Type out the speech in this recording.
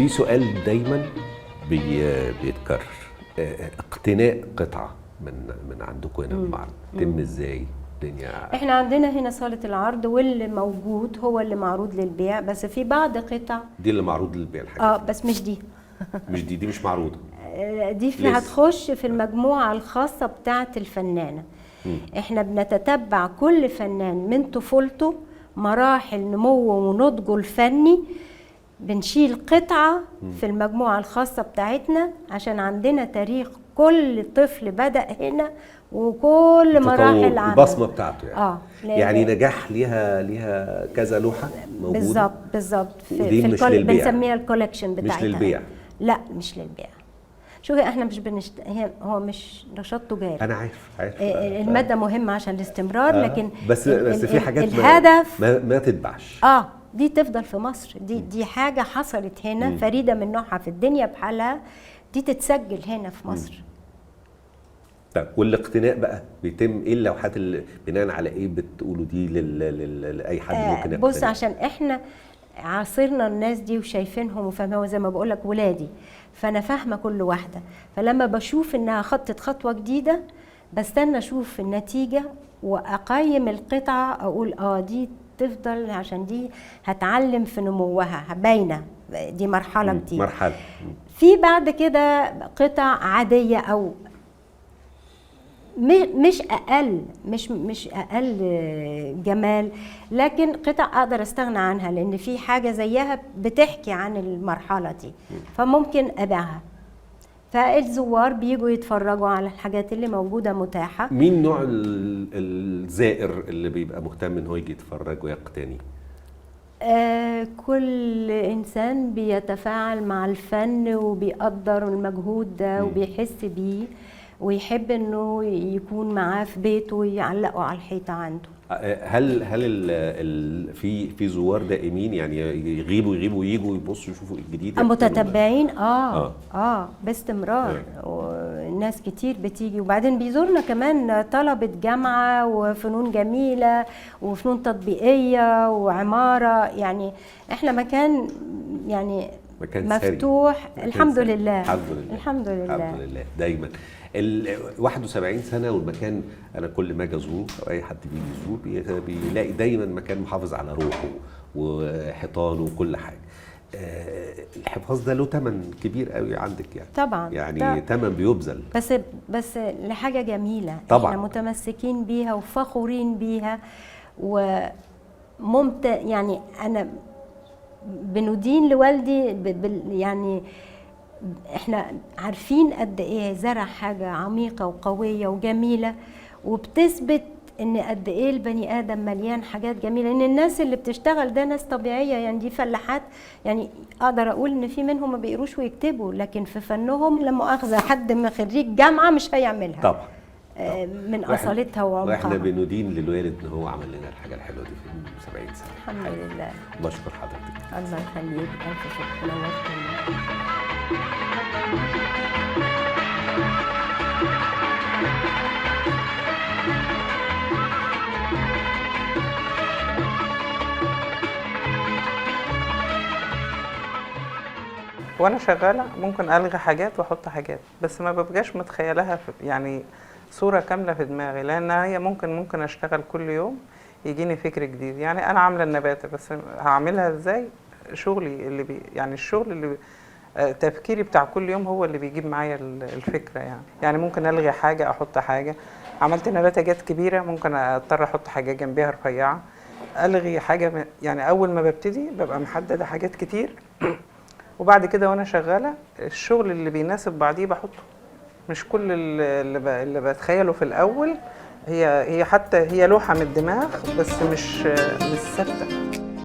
في سؤال دايما بيتكرر، اقتناء قطعه من عندكم هنا في المعرض تم ازاي؟ الدنيا احنا عندنا هنا صالة العرض، واللي موجود هو اللي معروض للبيع، بس في بعض قطع دي اللي معروض للبيع الحاجات. بس مش دي. مش دي، دي مش معروضة. دي في هتخش في المجموعة الخاصة بتاعة الفنانة. احنا بنتتبع كل فنان من طفولته، مراحل نموه ونضجه الفني، بنشيل قطعة في المجموعة الخاصة بتاعتنا عشان عندنا تاريخ كل طفل بدأ هنا وكل مراحل عمله، البصمة بتاعته يعني. يعني نجاح ليها كذا لوحة موجودة. بالظبط بالظبط. في مش للبيع، بنسميها ال collection بتاعتها. مش للبيع، لا مش للبيع. شوفي احنا مش هو مش نشاط تجاري. انا عارف. المادة مهمة عشان الاستمرار، لكن بس في حاجات الهدف ما تتباعش. دي تفضل في مصر، دي حاجة حصلت هنا فريدة من نوعها في الدنيا بحالها، دي تتسجل هنا في مصر. طيب والاقتناء بقى بيتم ايه؟ اللوحات اللي بناء على ايه بتقولوا دي لاي حد ممكن يقتني؟ بص، عشان احنا عاصرنا الناس دي وشايفينهم وفاهمين، زي ما بقول لك ولادي، فانا فاهمه كل واحدة، فلما بشوف انها خطت خطوة جديدة بستنى اشوف النتيجة واقيم القطعة، اقول دي تفضل عشان دي هتعلم في نموها، باينة دي مرحلة جديدة. مرحلة. في بعد كده قطع عادية او مش اقل، مش اقل جمال، لكن قطع اقدر استغنى عنها لان في حاجة زيها بتحكي عن المرحلة دي، فممكن ابيعها. فالزوار بيجوا يتفرجوا على الحاجات اللي موجودة متاحة. مين نوع الزائر اللي بيبقى مهتم ان هو يجي يتفرج ويقتني؟ كل انسان بيتفاعل مع الفن وبيقدر المجهود ده وبيحس بيه ويحب انه يكون معاه في بيته ويعلقه على الحيطة عنده. هل في زوار دائمين يعني يغيبوا يجوا يبصوا يشوفوا الجديد؟ متتبعين باستمرار. وناس كتير بتيجي، وبعدين بيزورنا كمان طلبه جامعه وفنون جميلة وفنون تطبيقية وعمارة، يعني احنا مكان يعني مكان مفتوح. الحمد لله الحمد لله الحمد لله الحمد لله. دايما 71 سنة والمكان، انا كل ما اجي ازور او اي حد بيجي يزور بيلاقي دايما مكان محافظ على روحه وحيطانه وكل حاجة. الحفاظ ده له ثمن كبير قوي عندك يعني. طبعا يعني ثمن بيبذل، بس لحاجة جميلة طبعا احنا متمسكين بيها وفخورين بيها وممتع. يعني انا بندين لوالدي يعني احنا عارفين قد ايه زرع حاجة عميقة وقويه وجميلة، وبتثبت ان قد ايه البني ادم مليان حاجات جميلة. ان الناس اللي بتشتغل ده ناس طبيعية، يعني دي فلاحات، يعني اقدر اقول ان في منهم ما بيقروش ويكتبوا، لكن في فنهم لا مؤاخذة حد من خريج جامعه مش هيعملها طبعا من اصالتها وعمقها. واحنا بندين للوالد ان هو عمل لنا الحاجة الحلوة دي في 70 سنة. الحمد لله. بشكر حضرتك. الله يخليك، الف شكر، نورتنا. وانا شغالة ممكن الغي حاجات واحط حاجات، بس ما ببقاش متخيلها يعني صوره كاملة في دماغي، لان هي ممكن اشتغل كل يوم يجيني فكر جديد. يعني انا عامله النباته، بس هعملها ازاي؟ شغلي اللي يعني الشغل اللي تفكيري بتاع كل يوم هو اللي بيجيب معايا الفكرة. يعني ممكن الغي حاجة احط حاجة. عملت نباته جت كبيرة، ممكن اضطر احط حاجة جنبيها رفيعة، الغي حاجة. يعني اول ما ببتدي ببقى محددة حاجات كتير، وبعد كده وانا شغالة الشغل اللي بيناسب بعضيه بحطه، مش كل اللي بتخيله في الاول. هي حتى هي لوحة من الدماغ، بس مش ثابتة.